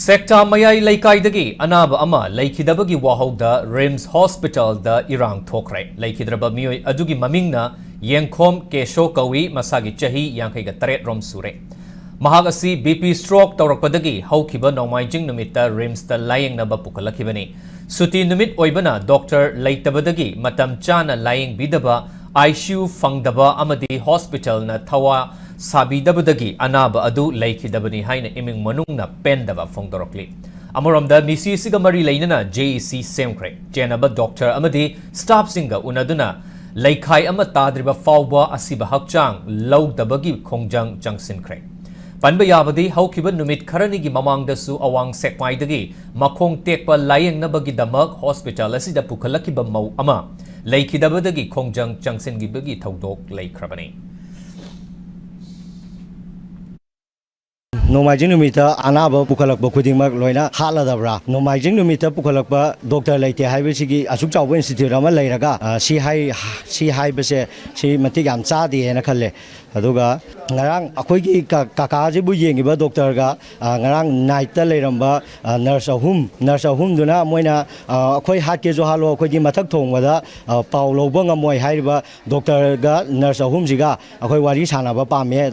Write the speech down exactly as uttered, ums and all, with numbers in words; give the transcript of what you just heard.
ꯁꯦꯛꯇꯥ ꯃꯌꯥꯏ ꯂꯩꯀꯥꯏꯗꯒꯤ ꯑꯅꯥꯕ ꯑꯃ ꯂꯩꯈꯤꯗꯕꯒꯤ ꯋꯥꯍꯧꯗ ꯔꯤꯝꯁ ꯍꯣꯁꯄꯤꯇꯥꯜꯗ ꯏꯔꯥꯡ ꯊꯣꯛꯈ꯭ꯔꯦ꯫ ꯂꯩꯈꯤꯗ꯭ꯔꯕ ꯃꯤꯑꯣꯏ ꯑꯗꯨꯒꯤ ꯃꯃꯤꯡꯅ ꯌꯦꯡꯈꯣꯝ ꯀꯦꯁꯣ ꯀꯧꯏ, ꯃꯁꯥꯒꯤ ꯆꯍꯤ ꯌꯥꯡꯈꯩꯒ ꯇꯔꯦꯠ ꯔꯣꯝ ꯁꯨꯔꯦ꯫ ꯃꯍꯥꯛ ꯑꯁꯤ ꯕꯤ ꯄꯤ ꯁ꯭ꯇ꯭ꯔꯣꯛ ꯇꯧꯔꯛꯄꯗꯒꯤ ꯍꯧꯈꯤꯕ ꯅꯣꯡꯃꯥꯏꯖꯤꯡ ꯅꯨꯃꯤꯠꯇ ꯔꯤꯝꯁꯇ ꯂꯥꯌꯦꯡꯅꯕ ꯄꯨꯈꯠꯂꯛꯈꯤꯕꯅꯤ꯫ ꯁꯨꯇꯤ ꯅꯨꯃꯤꯠ ꯑꯣꯏꯕꯅ ꯗꯣꯛꯇꯔ ꯂꯩꯇꯕꯗꯒꯤ ꯃꯇꯝ ꯆꯥꯅ ꯂꯥꯌꯦꯡꯕꯤꯗꯕ, ꯑꯥꯏ ꯁꯤ ꯌꯨ ꯐꯪꯗꯕ ꯑꯃꯗꯤ ꯍꯣꯁꯄꯤꯇꯥꯜꯅ ꯊꯋꯥ ꯁꯥꯕꯤꯗꯕꯗꯒꯤ ꯑꯅꯥꯕ ꯑꯗꯨ ꯂꯩꯈꯤꯗꯕꯅꯤ ꯍꯥꯏꯅ ꯏꯃꯨꯡ ꯃꯅꯨꯡꯅ ꯄꯦꯟꯗꯕ ꯐꯣꯡꯗꯣꯔꯛꯂꯤ꯫ ꯑꯃꯔꯣꯝꯗ, ꯃꯤꯁꯤ ꯑꯁꯤꯒ ꯃꯔꯤ ꯂꯩꯅꯅ ꯖꯦ ꯏ ꯁꯤ ꯁꯦꯝꯈ꯭ꯔꯦ꯫ ꯆꯦꯟꯅꯕ ꯗꯣꯛꯇꯔ ꯑꯃꯗꯤ ꯁ꯭ꯇꯥꯐꯁꯤꯡꯒ ꯎꯅꯗꯨꯅ ꯂꯩꯈꯥꯏ ꯑꯃ ꯇꯥꯗ꯭ꯔꯤꯕ ꯐꯥꯎꯕ ꯑꯁꯤꯕ ꯍꯛꯆꯥꯡ ꯂꯧꯗꯕꯒꯤ ꯈꯣꯡꯖꯪ ꯆꯪꯁꯤꯟꯈ꯭ꯔꯦ꯫ ꯄꯟꯕ ꯌꯥꯕꯗꯤ, ꯍꯧꯈꯤꯕ ꯅꯨꯃꯤꯠ ꯈꯔꯅꯤꯒꯤ ꯃꯃꯥꯡꯗꯁꯨ ꯑꯋꯥꯡ ꯁꯦꯛꯃꯥꯏꯗꯒꯤ ꯃꯈꯣꯡ ꯇꯦꯛꯄ ꯂꯥꯌꯦꯡꯅꯕꯒꯤꯗꯃꯛ ꯍꯣꯁꯄꯤꯇꯥꯜ ꯑꯁꯤꯗ ꯄꯨꯈꯠꯂꯛꯈꯤꯕ ꯃꯧ ꯑꯃ ꯂꯩꯈꯤꯗꯕꯗꯒꯤ ꯈꯣꯡꯖꯪ ꯆꯪꯁꯤꯟꯈꯤꯕꯒꯤ ꯊꯧꯗꯣꯛ ꯂꯩꯈ꯭ꯔꯕꯅꯤ꯫ ꯅꯣꯡꯃꯥꯏꯖꯤꯡ ꯅꯨꯃꯤꯠꯇ ꯑꯅꯥꯕ ꯄꯨꯈꯠꯂꯛꯄ ꯈꯨꯗꯤꯡꯃꯛ ꯂꯣꯏꯅ ꯍꯥꯠꯂꯗꯕ꯭ꯔꯥ? ꯅꯣꯡꯃꯥꯏꯖꯤꯡ ꯅꯨꯃꯤꯠꯇ ꯄꯨꯈꯠꯂꯛꯄ ꯗꯣꯛꯇꯔ ꯂꯩꯇꯦ ꯍꯥꯏꯕꯁꯤꯒꯤ ꯑꯁꯨꯛ ꯆꯥꯎꯕ ꯏꯟꯁꯇꯤꯇ꯭ꯌꯨꯠ ꯑꯃ ꯂꯩꯔꯒ, ꯑ, ꯁꯤ ꯍꯥꯏ-, ꯁꯤ ꯍꯥꯏꯕꯁꯦ ꯁꯤ ꯃꯇꯤꯛ ꯌꯥꯝ ꯆꯥꯗꯦꯅ ꯈꯜꯂꯦ꯫ ꯑꯗꯨꯒ ꯉꯔꯥꯡ ꯑꯩꯈꯣꯏꯒꯤ ꯀ-, ꯀꯀꯥꯁꯤꯕꯨ ꯌꯦꯡꯉꯤꯕ ꯗꯣꯛꯇꯔꯒ, ꯑ, ꯉꯔꯥꯡ ꯅꯥꯏꯠꯇ ꯂꯩꯔꯝꯕ, ꯑ, ꯅꯔꯁ ꯑꯍꯨꯝ, ꯅꯔꯁ ꯑꯍꯨꯝꯗꯨꯅ ꯃꯣꯏꯅ, ꯑ, "ꯑꯩꯈꯣꯏ ꯍꯥꯠꯀꯦꯁꯨ ꯍꯥꯠꯂꯣ, ꯑꯩꯈꯣꯏꯗꯤ ꯃꯊꯛ ꯊꯣꯡꯕꯗ, ꯑ, ꯄꯥꯎ ꯂꯧꯕ ꯉꯝꯃꯣꯏ" ꯍꯥꯏꯔꯤꯕ ꯗꯣꯛꯇꯔꯒ ꯅꯔꯁ ꯑꯍꯨꯝꯁꯤꯒ ꯑꯩꯈꯣꯏ ꯋꯥꯔꯤ ꯁꯥꯟꯅꯕ ꯄꯥꯝꯃꯦ꯫